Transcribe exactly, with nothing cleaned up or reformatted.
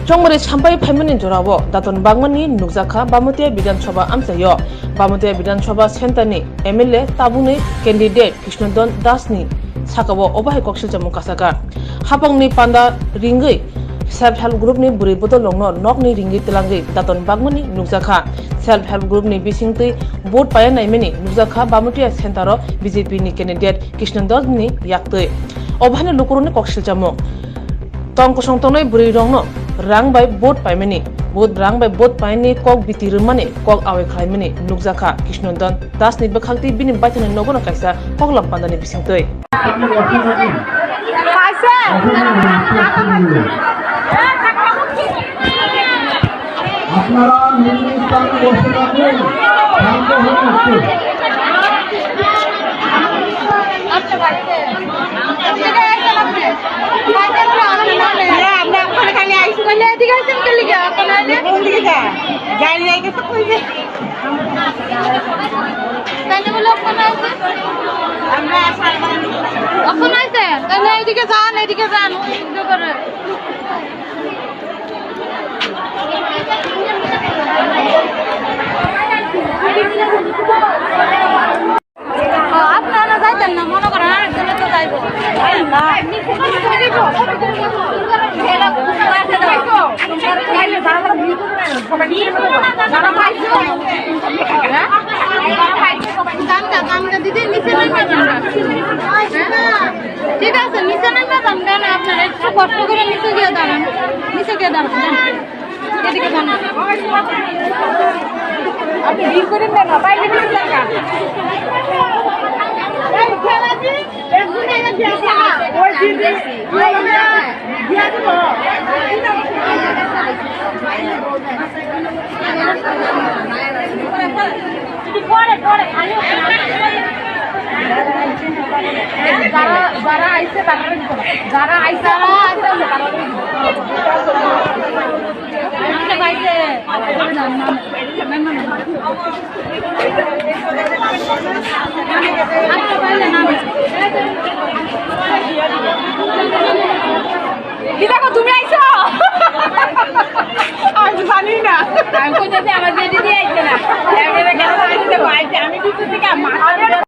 Chongmari sampai phaimani jorao Daton Bagmani nukjakha Bamatia Bidhan Sabha amchaio. Bamatia Bidhan Sabha Center ni M L A tabukni candidate Krishnodon Das ni sakao obo hai koksilchamung kasakha. Hapangni panda ringwi self help group ni bwrwi bodolrokno nokni ringwi twlangwi Daton Bagmani nukjakha. Self help group ni bisingtwi vote paiya naimani nukjakha Bamatia Center o B J P ni candidate Krishnodon ni yaktwi. Obo haino lukurokni koksilchamung. Tong kosong tongnai bwrwi rokno rang bai vote paimani, vote, rang bai vote paini kok biti rwmani, kok awai khlaimani nukjakha Krishnodon Das ni bwkhak tei bini baithangni nogo no kaisa koklam pandani bisingtwi. আপনারা নির্দিষ্ট স্থানে বসে থাকুন। শান্ত হয়ে বসুন। আমরা ওখানে খালি আইসি বলে এদিকে আসেন, কে লিখে? ওখানে আইলে কোন দিকে যায়? যাই যাই গেছে, কই যায়? তাহলে বলো, ওখানে আছে। আমরা আসার মানে ওখানে আছে, তাহলে এইদিকে যান, এইদিকে যান, ওই দিকে করে। ও, আপনারা যাইতেন না, মনে করেন আরেকজনে তো যাইবো। যান না, যান না, দিদি, নিচে নেমে যান না। ঠিক আছে, নিচে নেমে যান, কেন আপনারা একটু কষ্ট করে নিচে গিয়ে দাঁড়ান, নিচে গিয়ে দাঁড়ান, দাঁড়ান। এদিকে যান। আপনি ভিড় করেন না, বাইরে ভিড় দরকার। ওই দিদি, যারা, যারা আইছে, তারা, যারা আইছে, তারা। কি দেখো, তুমি আইছো? আমি জানি না। আমি কইতেছি আমার বেটি দিয়ে আইছে না। আমি ভিতর থেকে